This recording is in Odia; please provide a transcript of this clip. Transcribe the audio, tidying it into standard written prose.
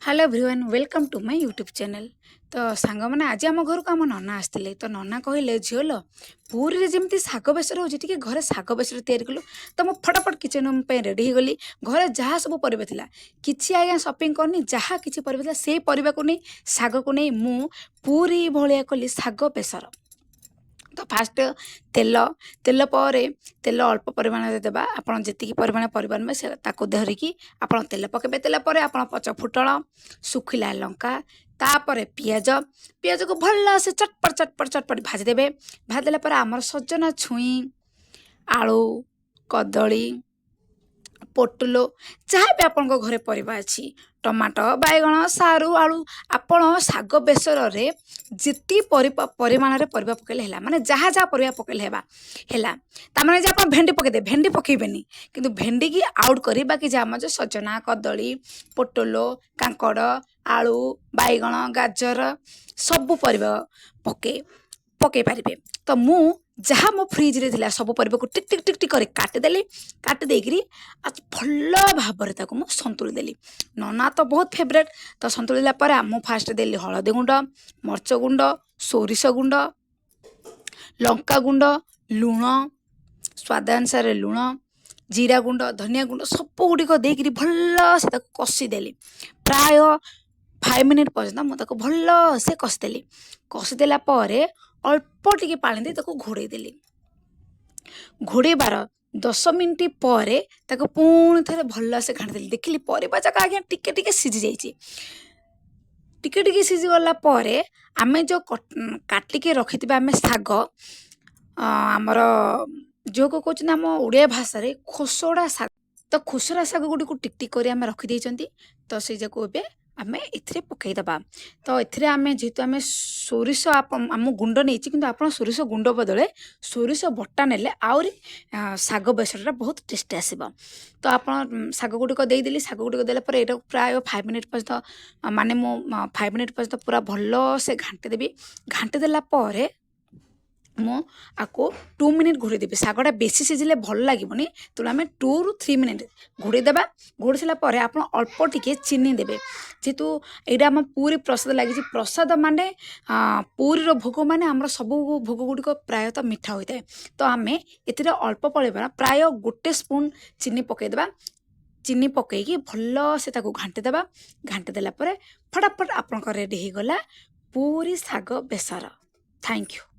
Hello everyone, welcome to my YouTube channel. ତ ସାଙ୍ଗମାନେ, ଆଜି ଆମ ଘରକୁ ଆମ ନନା ଆସିଥିଲେ। ତ ନନା କହିଲେ, "ଝିଅ ଲୋ, ପୁରୀରେ ଯେମିତି ଶାଗ ବେସର ହେଉଛି, ଟିକେ ଘରେ ଶାଗ ବେସର ତିଆରି କଲୁ।" ତ ମୁଁ ଫଟାଫଟ କିଚେନ୍ ରୁମ୍ ପାଇଁ ରେଡ଼ି ହେଇଗଲି। ଘରେ ଯାହା ସବୁ ପରିବା ଥିଲା, କିଛି ଆଜ୍ଞା ସପିଂ କରିନି, ଯାହା କିଛି ପରିବା ଥିଲା ସେଇ ପରିବାକୁ ନେଇ, ଶାଗକୁ ନେଇ ମୁଁ ପୁରୀ ଭଳିଆ କଲି ଶାଗ ବେସର। ତ ଫାଷ୍ଟ ତେଲ, ତେଲ ପରେ ତେଲ ଅଳ୍ପ ପରିମାଣରେ ଦେବା। ଆପଣ ଯେତିକି ପରିମାଣ ପରିବା ନେବେ, ସେ ତାକୁ ଧରିକି ଆପଣ ତେଲ ପକାଇବେ। ତେଲ ପରେ ଆପଣ ପଞ୍ଚ ଫୁଟଣ, ଶୁଖିଲା ଲଙ୍କା, ତାପରେ ପିଆଜ। ପିଆଜକୁ ଭଲସେ ଚଟପଟ ଚଟପଟ ଚଟପଟ ଭାଜିଦେବେ। ଭାଜିଦେଲା ପରେ ଆମର ସଜନା ଛୁଇଁ, ଆଳୁ, କଦଳୀ, ପୋଟଳ, ଯାହା ବି ଆପଣଙ୍କ ଘରେ ପରିବା ଅଛି, ଟମାଟୋ, ବାଇଗଣ, ସାରୁ, ଆଳୁ, ଆପଣ ଶାଗ ବେସରରେ ଯେତିକି ପରିମାଣରେ ପରିବା ପକାଇଲେ ହେଲା, ମାନେ ଯାହା ଯାହା ପରିବା ପକାଇଲେ ହେଲା। ତାମାନେ ଯେ ଆପଣ ଭେଣ୍ଡି ପକାଇଦେବେ, ଭେଣ୍ଡି ପକାଇବେନି, କିନ୍ତୁ ଭେଣ୍ଡିକି ଆଉଟ୍ କରି ବାକି ଯାହା ଆମର ସଜନା, କଦଳୀ, ପୋଟଳ, କାଙ୍କଡ଼, ଆଳୁ, ବାଇଗଣ, ଗାଜର, ସବୁ ପରିବା ପକାଇ ପକାଇ ପାରିବେ। ତ ମୁଁ ଯାହା ମୋ ଫ୍ରିଜରେ ଥିଲା, ସବୁ ପରିବାକୁ ଟିକ୍ ଟିକ୍ ଟିକ୍ ଟିକ୍ କରି କାଟିଦେଲି। କାଟି ଦେଇକିରି ଭଲ ଭାବରେ ତାକୁ ମୁଁ ସନ୍ତୁଳି ଦେଲି। ନନା ତ ବହୁତ ଫେବରେଟ୍। ତ ସନ୍ତୁଳିଲା ପରେ ମୁଁ ଫାଷ୍ଟ ଦେଲି ହଳଦୀ ଗୁଣ୍ଡ, ମରିଚ ଗୁଣ୍ଡ, ସୋରିଷ ଗୁଣ୍ଡ, ଲଙ୍କା ଗୁଣ୍ଡ, ଲୁଣ, ସ୍ୱାଦ ଅନୁସାରେ ଲୁଣ, ଜିରା ଗୁଣ୍ଡ, ଧନିଆ ଗୁଣ୍ଡ, ସବୁ ଗୁଡ଼ିକ ଦେଇକିରି ଭଲସେ ତାକୁ କଷିଦେଲି। ପ୍ରାୟ 5 ମିନିଟ୍ ପର୍ଯ୍ୟନ୍ତ ମୁଁ ତାକୁ ଭଲସେ କଷିଦେଲି। କଷିଦେଲା ପରେ ଅଳ୍ପ ଟିକେ ପାଣି ଦେଇ ତାକୁ ଘୋଡ଼େଇ ଦେଲି। ଘୋଡ଼େଇବାର 10 ମିନିଟ୍ ପରେ ତାକୁ ପୁଣି ଥରେ ଭଲସେ ଘାଣ୍ଟି ଦେଲି। ଦେଖିଲି ପରିବା ଯାକ ଆଜ୍ଞା ଟିକେ ଟିକେ ସିଝି ଯାଇଛି। ଟିକେ ଟିକେ ସିଝିଗଲା ପରେ ଆମେ ଯେଉଁ କାଟିକି ରଖିଥିବା ଆମେ ଶାଗ, ଆମର ଯେଉଁକୁ କହୁଛନ୍ତି ଆମ ଓଡ଼ିଆ ଭାଷାରେ ଖୋସଡ଼ା ଶାଗ, ତ ଖୋସଡ଼ା ଶାଗ ଗୁଡ଼ିକୁ ଟିକ୍ ଟିକ୍ କରି ଆମେ ରଖିଦେଇଛନ୍ତି, ତ ସେଇ ଯାକୁ ଏବେ ଆମେ ଏଥିରେ ପକାଇଦେବା। ତ ଏଥିରେ ଆମେ ଯେହେତୁ ଆମେ ସୋରିଷ ଆମ ଗୁଣ୍ଡ ନେଇଛି, କିନ୍ତୁ ଆପଣ ସୋରିଷ ଗୁଣ୍ଡ ବଦଳରେ ସୋରିଷ ବଟା ନେଲେ ଆହୁରି ଶାଗ ବେସରଟା ବହୁତ ଟେଷ୍ଟି ଆସିବ। ତ ଆପଣ ଶାଗ ଗୁଡ଼ିକ ଦେଇଦେଲି। ଶାଗ ଗୁଡ଼ିକ ଦେଲା ପରେ ଏଇଟାକୁ ପ୍ରାୟ 5 ମିନିଟ୍ ପର୍ଯ୍ୟନ୍ତ, ମାନେ ମୁଁ 5 ମିନିଟ୍ ପର୍ଯ୍ୟନ୍ତ ପୁରା ଭଲସେ ଘାଣ୍ଟି ଦେବି। ଘାଣ୍ଟି ଦେଲା ପରେ ମୁଁ ଆକୁ 2 ମିନିଟ୍ ଘୋଡ଼େଇ ଦେବି। ଶାଗଟା ବେଶୀ ସିଝିଲେ ଭଲ ଲାଗିବନି, ତେଣୁ ଆମେ 2ରୁ 3 ମିନିଟ୍ ଘୋଡ଼େଇ ଦେବା। ଘୋଡ଼େଇ ସାରିଲା ପରେ ଆପଣ ଅଳ୍ପ ଟିକେ ଚିନି ଦେବେ। ଯେହେତୁ ଏଇଟା ଆମ ପୁରୀ ପ୍ରସାଦ ଲାଗିଛି, ପ୍ରସାଦ ମାନେ ପୁରୀର ଭୋଗ, ମାନେ ଆମର ସବୁ ଭୋଗ ଗୁଡ଼ିକ ପ୍ରାୟତଃ ମିଠା ହୋଇଥାଏ। ତ ଆମେ ଏଥିରେ ଅଳ୍ପ ପରିମାଣ, ପ୍ରାୟ ଗୋଟେ ସ୍ପୁନ୍ ଚିନି ପକାଇଦେବା। ଚିନି ପକାଇକି ଭଲସେ ତାକୁ ଘାଣ୍ଟି ଦେବା। ଘାଣ୍ଟି ଦେଲା ପରେ ଫଟାଫଟ ଆପଣଙ୍କ ରେଡ଼ି ହେଇଗଲା ପୁରୀ ଶାଗ ବେସର। Thank you.